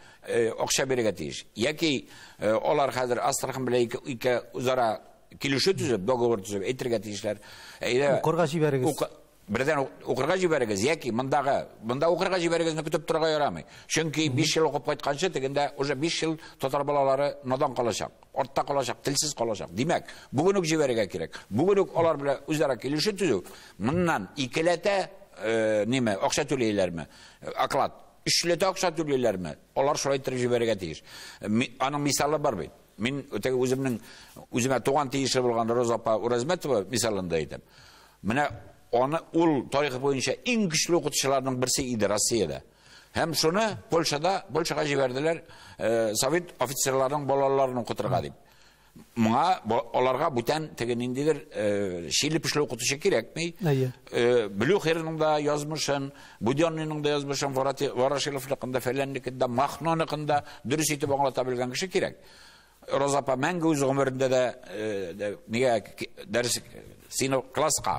S2: акча бирергә тиеш. Яки алар хәзер Астрахань белән ике үзара килешү төзеп, договор төзеп әйтергә тиешләр. Әйдә,
S1: укырга җибәрегез.
S2: Бердән укырга җибәрегез, яки монда укырга җибәрегезне көтеп торырга ярамый. Чөнки 5 ел укып кайтканчы тегендә уже 5 ел татар балалары надан калачак, артта калачак, телсез калачак. Димәк, бүген үк җибәрергә кирәк. Бүген үк алар белән үзара килешү төзү, моннан икеләтә ниме, акча түлиләрме? Оклад. Өчләтә акча түлиләрме? Алар шулай иттереп җибәрергә тиеш. Аның мисалы бар бит. Мин теге үземнең үземә туган тиешле булган Роза апа Уразмәтова мисалында әйтәм. Менә аны ул тарих буенча иң көчле укытучыларның берсе иде Россиядә. Һәм шуны Польшага җибәрделәр, совет офицерларының балаларын укытырга дип. Моңа аларга бүтән теге ниндидер шиле пешле укытучы кирәкми. Блюхерның да язмышын, Будённыйның да язмышын, Ворошиловныкын да, фәләннекен дә, Махноныкын да дөрес итеп аңлата белгән кеше кирәк. Роза апа мәңге үз гомерендә дә нигә дәрес сыйныф класска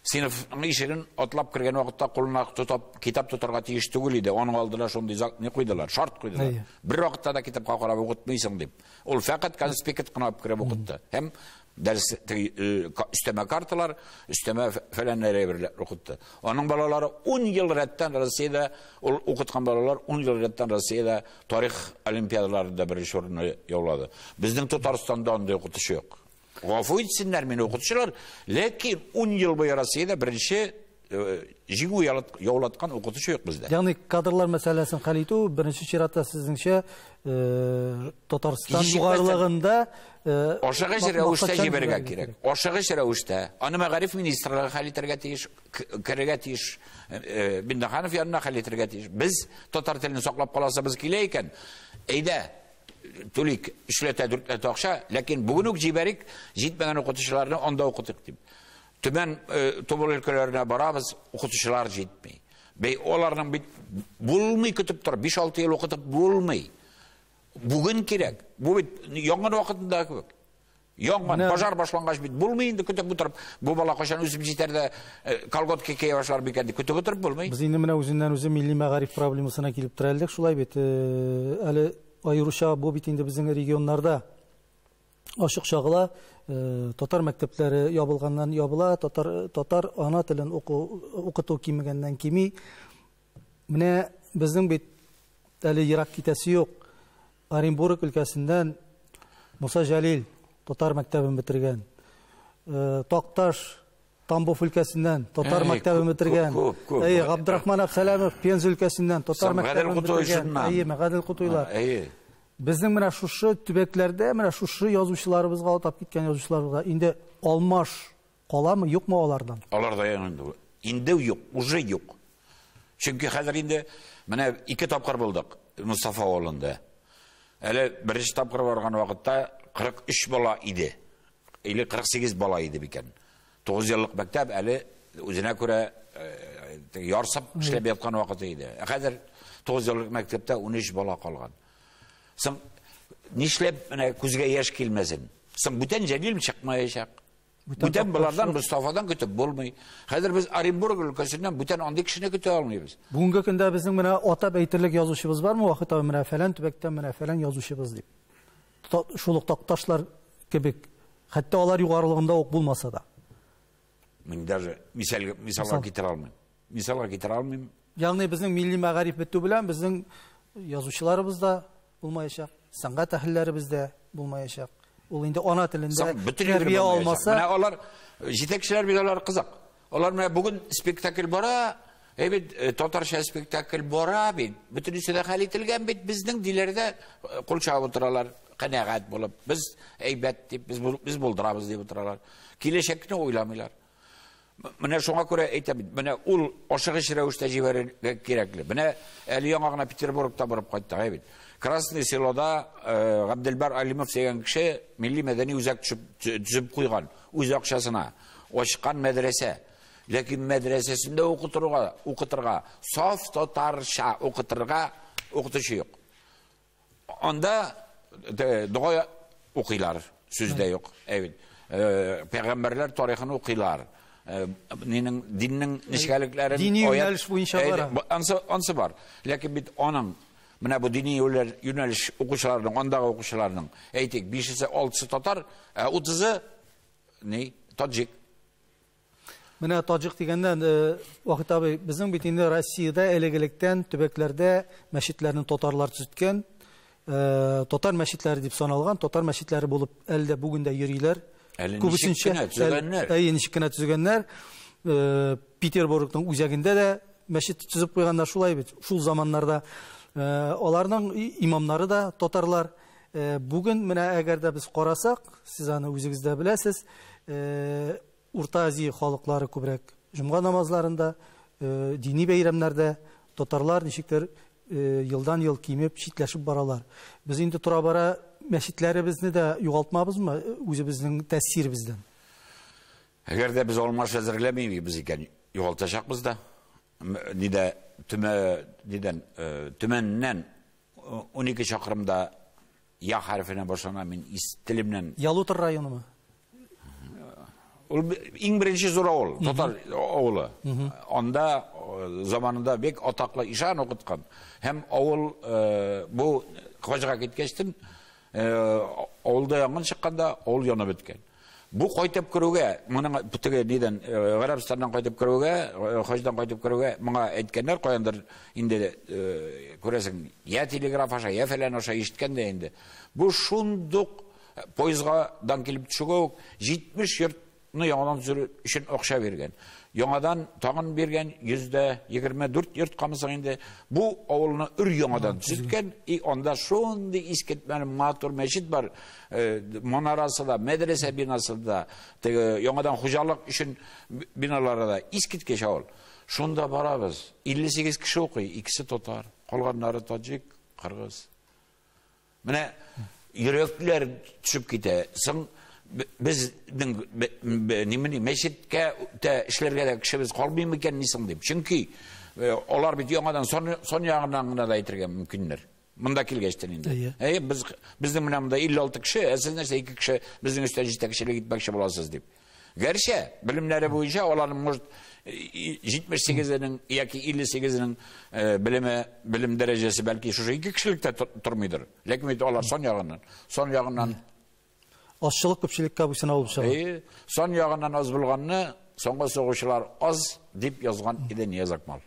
S2: сыйныфның ишеген атлап кергән вакытта кулына тотып китап тотарга тиеш түгел иде. Аның алдына шундый не куйдылар, шарт куйдылар. Бер вакытта да китапка карап укытмыйсың дип. Ул фәкать конспект кына алып кереп укытты. Һәм дәрес өстәмә карталар, өстәмә фәләннәр әйберләр укытты. Аның балалары 10 ел рәттән Россиядә, ул укыткан балалар 10 ел рәттән Россиядә тарих олимпиадаларында беренче урынны яулады. Безнең Татарстанда андый укытучы юк. Гафу итсеннәр мине укытучылар, ләкин 10 ел буе Россиядә беренче җиңү яулаткан укытучы юк бездә.
S1: Ягъни кадрлар мәсьәләсен хәл итү беренче чиратта сезнеңчә Татарстан югарылыгында
S2: ашыгыч рәвештә җибәрергә кирәк. Ашыгыч рәвештә. Аны мәгариф министрлыгы хәл итәргә тиеш, керергә тиеш, Миннеханов янына хәл итәргә тиеш. Без татар телен саклап каласыбыз килә икән, әйдә түлик өчләтә, дүртләтә акча, ләкин бүген үк җибәрик, җитмәгән укытучыларны анда укытыйк дип. Төмән Тубыл өлкәләренә барабыз, укытучылар җитми. Бей, аларның бит булмый көтеп тор, 5-6 ел укытып булмый. Бүген кирәк. Бу бит янгын вакытында кебек. Янгын, пожар башлангач бит булмый инде көтеп утырып, бу бала кайчан үсеп җитәр дә колготки кия башлар микән дип көтеп утырып булмый.
S1: Без инде менә үзеннән үзе милли мәгариф проблемасына килеп терәлдек, шулай бит. Әле аеруча бу бит инде безнең регионнарда ачык чагыла, татар мәктәпләре ябылганнан ябыла, татар ана телен укыту кимегәннән кими. Менә безнең бит әле ерак китәсе юк. Оренбург өлкәсеннән Муса Җәлил татар мәктәбен бетергән. Такташ Тамбов өлкәсеннән татар мәктәбен бетергән. Әйе, Габдрахман Әбсәләмов Пенза өлкәсеннән татар мәктәбен бетергән. Әйе, Гадел Кутуйлар. Безнең менә шушы төбәкләрдә, менә шушы язучыларыбызга атап киткән язучыларыбызга инде алмаш каламы, юкмы алардан?
S2: Аларда инде юк, уже юк. Чөнки хәзер инде менә 2 тапкыр булдык Мустафа авылында. Әле беренче тапкыр барган вакытта 43 бала иде. Или 48 бала иде микән. 9 еллык мәктәп әле үзенә күрә ярсып эшләп яткан вакыты иде. Хәзер 9 еллык мәктәптә 13 бала калган. Соң нишләп менә күзгә яшь килмәсен? Соң бүтән Җәлил чыкмаячак. Бүтән булардан Мустафадан көтеп булмый. Хәзер без Оренбург өлкәсеннән бүтән андый кешене көтә алмыйбыз.
S1: Бүгенге көндә безнең менә атап әйтерлек язучыбыз бармы? Вахит абый, менә фәлән төбәктән менә фәлән язучыбыз дип. Шул ук Такташлар кебек, хәтта алар югарылыгында ук булмаса да.
S2: Мин даже мисалга китерә алмыйм. Мисалга китерә алмыйм.
S1: Ягъни безнең милли мәгариф бетү белән безнең язучыларыбыз да булмаячак, сәнгать әһелләребез дә булмаячак. Ул инде ана телендә тәрбия алмаса.
S2: Менә алар җитәкчеләр бит, алар кызык. Алар менә бүген спектакль бара, әйбит, татарча спектакль бара бит. Бөтенесе дә хәл ителгән бит, безнең диләрдә кул чабып утыралар. канәгать булып, без әйбәт дип, без булдырабыз дип утыралар. Киләчәкне уйламыйлар. Менә шуңа күрә әйтәм, менә ул ашыгыч рәвештә җибәрергә кирәкле. Менә әле яңа гына Петербургта барып кайттык, әй бит. Красный селода Габделбар Алимов дигән кеше милли мәдәни үзәк төзеп куйган, үз акчасына ачкан мәдрәсә. Ләкин мәдрәсәсендә укытырга, саф татарча укытырга укытучы юк. Анда дога укыйлар, сүз дә юк. Әй бит. Пәйгамбәрләр тарихын укыйлар. Нинең диннең нечкәлекләрен
S1: дини юнәлеш буенча бара.
S2: Ансы бар. Ләкин бит аның менә бу дини юнәлеш укучыларның, андагы укучыларның, әйтик, 5-се, 6-сы татар, ә 30-ы ни, таҗик.
S1: Менә таҗик дигәннән, Вахит абый, безнең бит инде Россиядә элек-электән төбәкләрдә мәчетләрне татарлар төзеткән, татар мәчетләре дип саналган, татар мәчетләре булып әле дә бүген дә йөриләр.
S2: Әле ничек кенә төзегәннәр.
S1: Әйе, ничек кенә төзегәннәр. Петербургның үзәгендә дә мәчет төзеп куйганнар шулай бит. Шул заманнарда аларның имамнары да татарлар. Бүген менә әгәр дә без карасак, сез аны үзегез дә беләсез, Урта Азия халыклары күбрәк җомга намазларында, дини бәйрәмнәрдә татарлар ничектер елдан-ел кимеп, читләшеп баралар. Без инде тора-бара мәчетләребезне дә югалтмабызмы үзебезнең тәэсиребездән?
S2: Әгәр дә без алмаш әзерләмибез икән, югалтачакбыз да. Нидә нидән Төмәннән 12 чакрымда Я хәрефенә башлана, мин ис телемнән.
S1: Ялутор районымы?
S2: Ул иң беренче зур авыл, татар авылы. Анда заманында бик атаклы ишан укыткан. Һәм авыл бу хаҗга киткәчтен авылда янгын чыкканда авыл янып беткән. Бу кайтып керүгә, моның теге нидән Гарәбстаннан кайтып керүгә, хаҗдан кайтып керүгә моңа әйткәннәр, каяндыр инде күрәсең, я телеграф аша, я фәлән аша ишеткән дә инде. Бу шундук поездгадан килеп төшүгә үк 70 йортны яңадан төзү өчен акча биргән. Яңадан тагын биргән 124 йортка мысың инде. Бу авылны өр яңадан төзеткән, и анда шундый искитмәле матур мәчет бар, манарасы да, мәдрәсә бинасы да, теге яңадан хуҗалык өчен биналары да, искиткеч авыл. Шунда барабыз. 58 кеше укый, икесе татар, калганнары таҗик, кыргыз. Менә йөрәкләр төшеп китә. Соң безнең нимени мәчеткә тә эшләргә дә кешебез калмый микән нисең дип. Чөнки алар бит яңадан сон ягыннан гына да әйтергә мөмкиннәр. Монда килгәчтен инде. Әйе, безнең менә монда 56 кеше, ә сез нәрсә 2 кеше безнең өстән җитәкчелек итмәкче буласыз дип. Гәрчә белемнәре буенча аларның может 78-нең яки 58-нең белеме, белем дәрәҗәсе бәлки шушы 2 кешелектә тормыйдыр. Ләкин бит алар сон ягыннан
S1: азчылык күпчелеккә буйсына булып чыга.
S2: Сон ягыннан аз булганны соңгы сугышчылар аз дип язган иде Нияз Акмал.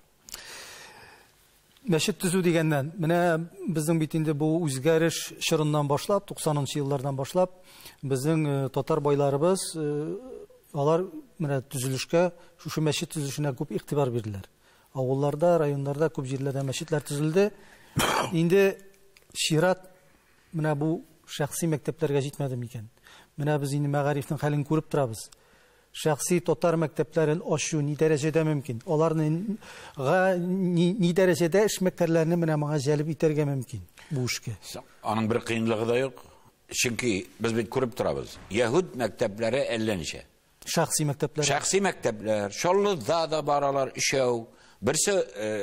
S1: Мәчет төзү дигәннән, менә безнең бит инде бу үзгәреш чорыннан башлап, 90-нчы еллардан башлап, безнең татар байларыбыз, алар менә төзелешкә, шушы мәчет төзелешенә күп игътибар бирделәр. Авылларда, районнарда күп җирләрдә мәчетләр төзелде. Инде чират менә бу шәхси мәктәпләргә җитмәде микән? Менә без инде мәгарифнең хәлен күреп торабыз. Шәхси татар мәктәпләрен ачу ни дәрәҗәдә мөмкин? Аларны ни дәрәҗәдә эшмәкәрләрне менә моңа җәлеп итәргә мөмкин бу эшкә?
S2: Аның бер кыенлыгы да юк. Чөнки без бит күреп торабыз. Яһүд мәктәпләре әллә ничә.
S1: Шәхси мәктәпләр.
S2: Шәхси мәктәпләр. Чаллыда да бар алар өчәү. Берсе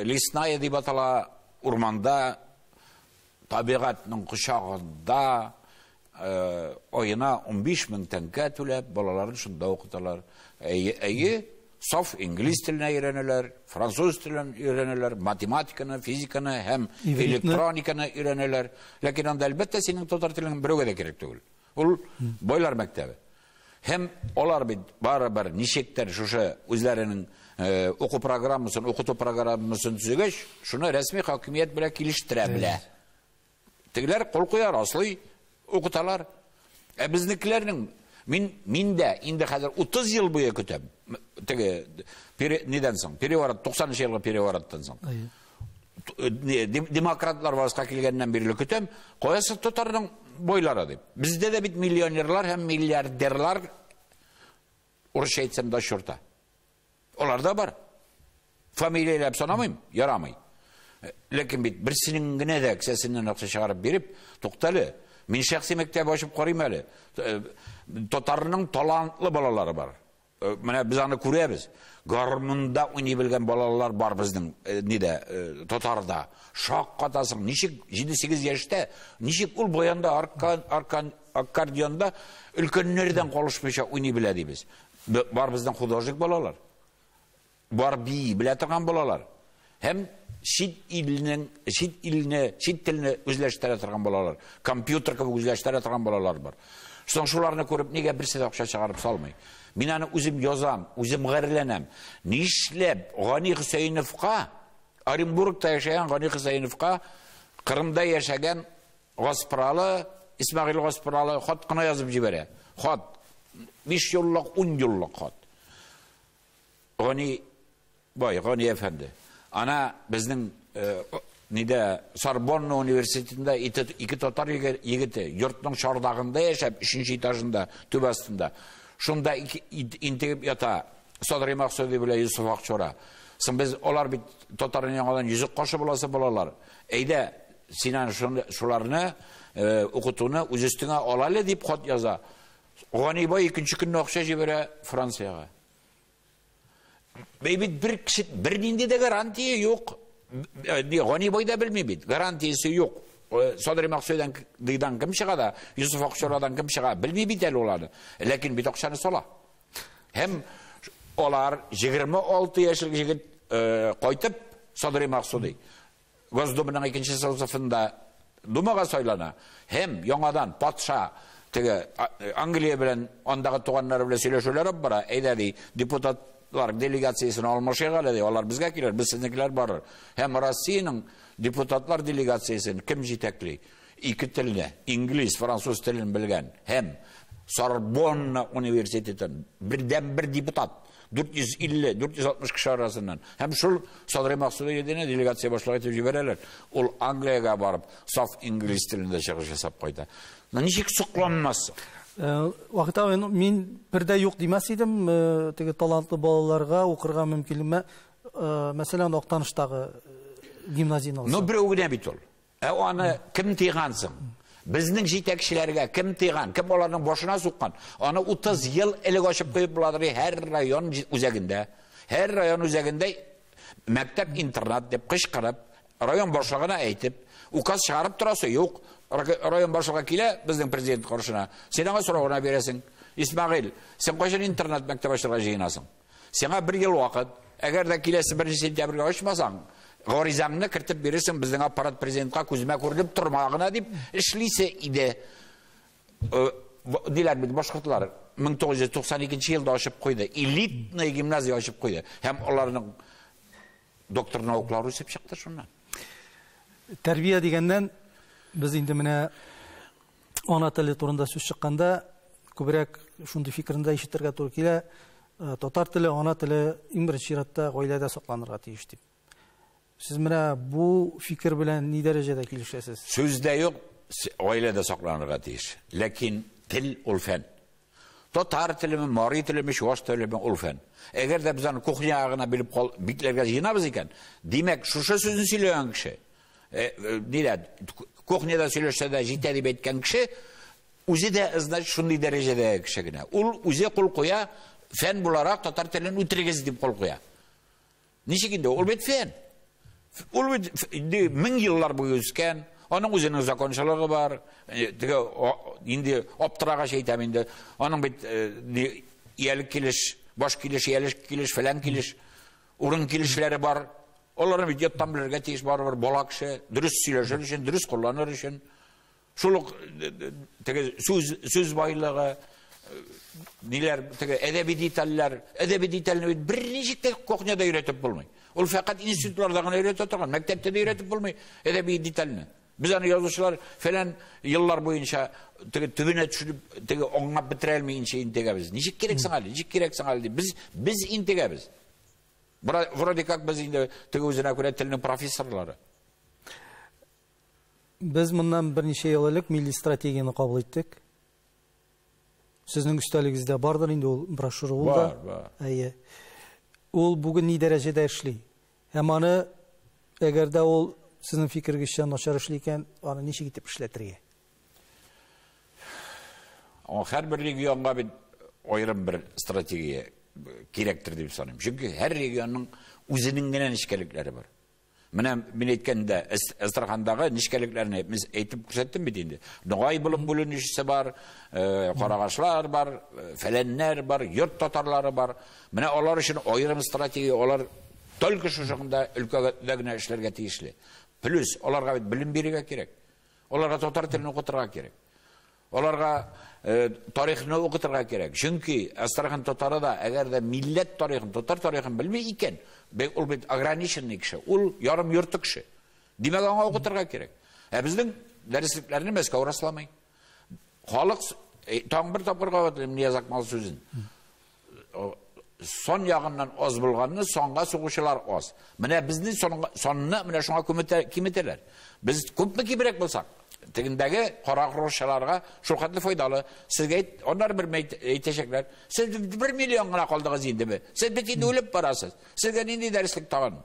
S2: Лесная дип атала, урманда, табигатьнең кочагында айына 15 мең тәңкә түләп балаларын шунда укыталар. Әйе, саф инглиз теленә өйрәнәләр, француз телен өйрәнәләр, математиканы, физиканы һәм электрониканы өйрәнәләр. Ләкин анда әлбәттә синең татар телеңнең берәүгә дә кирәк түгел. Ул байлар мәктәбе. Һәм алар бит барыбер ничектер шушы үзләренең уку программасын, укыту программасын төзегәч, шуны рәсми хакимият белән килештерә белә. Тегеләр кул куя, раслый, укыталар. Ә безнекеләрнең мин дә инде хәзер 30 ел буе көтәм. Теге нидән соң? Переворот, 90 елгы перевороттан соң. Демократлар властька килгәннән бирле көтәм, каясы татарның бойлары дип. Бездә дә бит миллионерлар һәм миллиардерлар, урысча әйтсәм дә чорта. Алар да бар. Фамилияләп санамыйм, ярамый. Ләкин бит берсенең генә дә кесәсеннән акча чыгарып биреп, туктале, мин шәхси мәктәп ачып карыйм әле. Татарның талантлы балалары бар. Менә без аны күрәбез. Гармунда уйный белгән балалар бар безнең нидә, татарда. Шаккатасың, ничек 7-8 яшьтә, ничек ул баянда, аккордеонда өлкәннәрдән калышмыйча уйный белә дибез. Бар безнең художник балалар. Бар бии белә торган балалар. Һәм чит илнең, чит илне, чит телне үзләштерә торган балалар, компьютер кебек үзләштерә торган балалар бар. Соң шуларны күреп нигә берсе дә акча чыгарып салмый? Мин аны үзем язам, үзем гарьләнәм. Нишләп Гани Хөсәеновка, Оренбургта яшәгән Гани Хөсәеновка, Кырымда яшәгән Гаспралы, Исмәгыйль Гаспралы хат кына язып җибәрә. Хат. 5 еллык, 10 еллык хат. Гани бай, Гани әфәнде. Ана безнең нидә Сорбонна университетында ике татар егете йортның чардагында яшәп, 3нче этажында, түбә астында. Шунда интегеп ята Садри Максуди белән Юсуф Акчура. Соң без алар бит татарның яңадан йөзек кашы буласы балалар. Әйдә, син аны шуларны укытуны үз өстеңә ал әле дип хат яза. Гани бай икенче көнне акча җибәрә Франциягә. Бей бит бер кеше, бер нинди дә гарантия юк. Гани бай да белми бит, гарантиясе юк. Садри Максудан дигән кем чыга да, Юсуф Акчурадан кем чыга, белми бит әле уларны. Ләкин бит акчаны сала. Һәм алар 26 яшьлек егет кайтып Садри Максуди Госдуманың икенче созывында Думага сайлана. Һәм яңадан патша теге Англия белән андагы туганнары белән сөйләшүләр алып бара. Әйдә ди, депутатлар делегациясен алмашыйк әле ди, алар безгә килер, без сезнекеләр барыр. Һәм Россиянең депутатлар делегациясен кем җитәкли? Ике телне, инглиз, француз телен белгән һәм Сорбонна университетын бердән-бер депутат 450-460 кеше арасыннан. Һәм шул Садри Максуди егетенә делегация башлыгы итеп җибәрәләр. Ул Англиягә барып, саф инглиз телендә чыгыш ясап кайта. Ничек сокланмассың?
S1: Вахит абый, мин бер дә юк димәс идем, теге талантлы балаларга укырга мөмкинлеге, мәсәлән, Актаныштагы гимназияне алсак.
S2: Ну, берәү генә бит ул. Ә аны кем тыйган соң? Безнең җитәкчеләргә кем тыйган, кем аларның башына суккан? Аны 30 ел элек ачып куеп буладыр һәр район үзәгендә. Һәр район үзәгендә мәктәп-интернат дип кычкырып, район башлыгына әйтеп, указ чыгарып торасы юк. Район башлыгы килә безнең президент каршына. Син аңа сорау гына бирәсең. Исмәгыйль, син кайчан интернат мәктәп ачырга җыенасың? Сиңа бер ел вакыт. Әгәр дә киләсе 1 сентябрьгә ачмасаң, гаризаңны кертеп бирерсең безнең аппарат президентка күземә күренеп торма гына дип эшлисе иде. Диләр бит башкортлар 1992 елда ачып куйды. Элитный гимназия ачып куйды. Һәм аларның доктор наукалары үсеп чыкты шуннан.
S1: Тәрбия дигәннән без инде менә ана теле турында сүз чыкканда күбрәк шундый фикерне дә ишетергә туры килә. Татар теле, ана теле иң беренче чиратта гаиләдә сакланырга тиеш дип. Сез менә бу фикер белән ни дәрәҗәдә килешәсез?
S2: Сүз дә юк, гаиләдә сакланырга тиеш. Ләкин тел ул фән. Татар телеме, мари телеме, чуаш телеме ул фән. Әгәр дә без аны кухняга гына белеп бикләргә җыенабыз икән, димәк, шушы сүзне сөйләгән кеше, нидә, кухняда сөйләшсә дә җитә дип әйткән кеше, үзе дә, значит, шундый дәрәҗәдәге кеше генә. Ул үзе кул куя, фән буларак татар телен үтерегез дип кул куя. Ничек инде? Ул бит фән. Ул бит инде мең еллар буе үскән, аның үзенең закончалыгы бар. Теге, инде аптырагач әйтәм инде, аның бит, иялек килеш, баш килеш, иялек килеш, фәлән килеш, урын килешләре бар. Аларны бит яттан белергә тиеш барыбер бала кеше, дөрес сөйләшер өчен, дөрес кулланыр өчен. Шул ук, теге сүз байлыгы, ниләр, теге әдәби детальләр, әдәби детальне бит берничек тә кухняда өйрәтеп булмый. Ул фәкать институтларда гына өйрәтә торган, мәктәптә дә өйрәтеп булмый әдәби детальне. Без аны язучылар фәлән еллар буенча теге төбенә төшереп, теге аңлап бетерә алмыйча интегәбез. Ничек кирәк соң әле, ничек кирәк соң әле дип без интегәбез. Вроде как без инде теге үзенә күрә телнең профессорлары.
S1: Без моннан берничә ел элек милли стратегияне кабул иттек. Сезнең өстәлегездә бардыр инде ул брошюра ул да.
S2: Бар, бар.
S1: Әйе. Ул бүген ни дәрәҗәдә эшли? Һәм аны әгәр дә ул сезнең фикергезчә начар эшли икән, аны ничек итеп эшләтергә?
S2: Һәрбер регионга бит аерым бер стратегия кирәктер дип саныйм. Чөнки һәр регионның үзенең генә нечкәлекләре бар. Менә мин әйткәндә Әстерхандагы нечкәлекләрне әйтеп күрсәттем бит инде. Ногай булып бүленүчесе бар, карагашлар бар, фәләннәр бар, йорт татарлары бар. Менә алар өчен аерым стратегия, алар только шушында өлкәдә генә эшләргә тиешле. Плюс аларга бит белем бирергә кирәк. Аларга татар телен укытырга кирәк. Аларга тарихны укытырга кирәк. Чөнки Әстерхан татары да әгәр дә милләт тарихын, татар тарихын белми икән, ул бит ограниченный кеше, ул ярым йорты кеше. Димәк, аңа укытырга кирәк. Ә безнең дәреслекләрне Мәскәү расламый. Халык тагын бер тапкыр кабатлыйм Нияз Акмал сүзен. Сон ягыннан аз булганны санга сугучылар аз. Менә безнең санны менә шуңа киметәләр. Без күпме кимрәк булсак, тегендәге кара русчаларга шул хәтле файдалы. Сезгә аннар бер әйтәчәкләр. Сез 1 миллион гына калдыгыз инде. Сез бит инде үлеп барасыз. Сезгә нинди дәреслек тагын?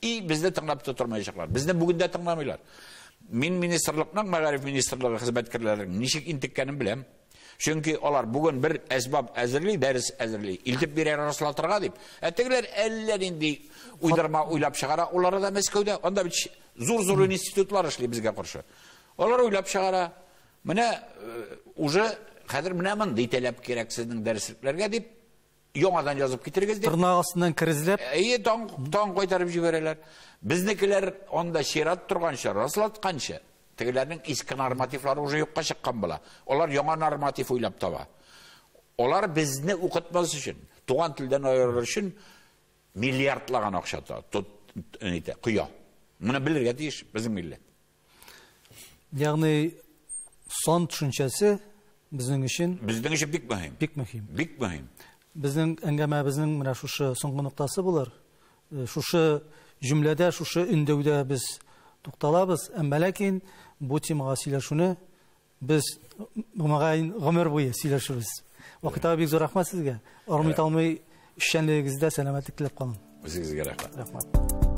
S2: И безне тыңлап та тормаячаклар. Безне бүген дә тыңламыйлар. Мин министрлыкның, мәгариф министрлыгы хезмәткәрләренең ничек интеккәнен беләм. Чөнки алар бүген бер әсбап әзерли, дәрес әзерли, илтеп бирә раслатырга дип. Ә тегеләр әллә нинди уйдырма уйлап чыгара, улары да Мәскәүдә, анда бит зур-зур институтлар эшли безгә каршы. Алар уйлап чыгара. Менә уже хәзер менә мондый таләп кирәк сезнең дәреслекләргә дип, яңадан язып китерегез дип.
S1: Тырнак астыннан керезләп.
S2: Әйе, таң кайтарып җибәрәләр. Безнекеләр анда чират торганча, раслатканча, тегеләрнең иске нормативлары уже юкка чыккан була. Алар яңа норматив уйлап таба. Алар безне укытмас өчен, туган телдән аерыр өчен миллиардлаган акча коя. Моны белергә тиеш безнең милләт.
S1: Ягъни сан төшенчәсе безнең өчен
S2: Безнең өчен бик мөһим.
S1: Бик мөһим.
S2: Бик мөһим.
S1: Безнең әңгәмәбезнең менә шушы соңгы ноктасы булыр. Шушы җөмләдә, шушы өндәүдә без тукталабыз. Әмма ләкин бу темага сөйләшүне без мөгаен гомер буе сөйләшербез. Вахит абый, бик зур рәхмәт сезгә. Армый талмый эшчәнлегегездә сәламәтлек теләп калам.
S2: Үзегезгә рәхмәт.
S1: Рәхмәт.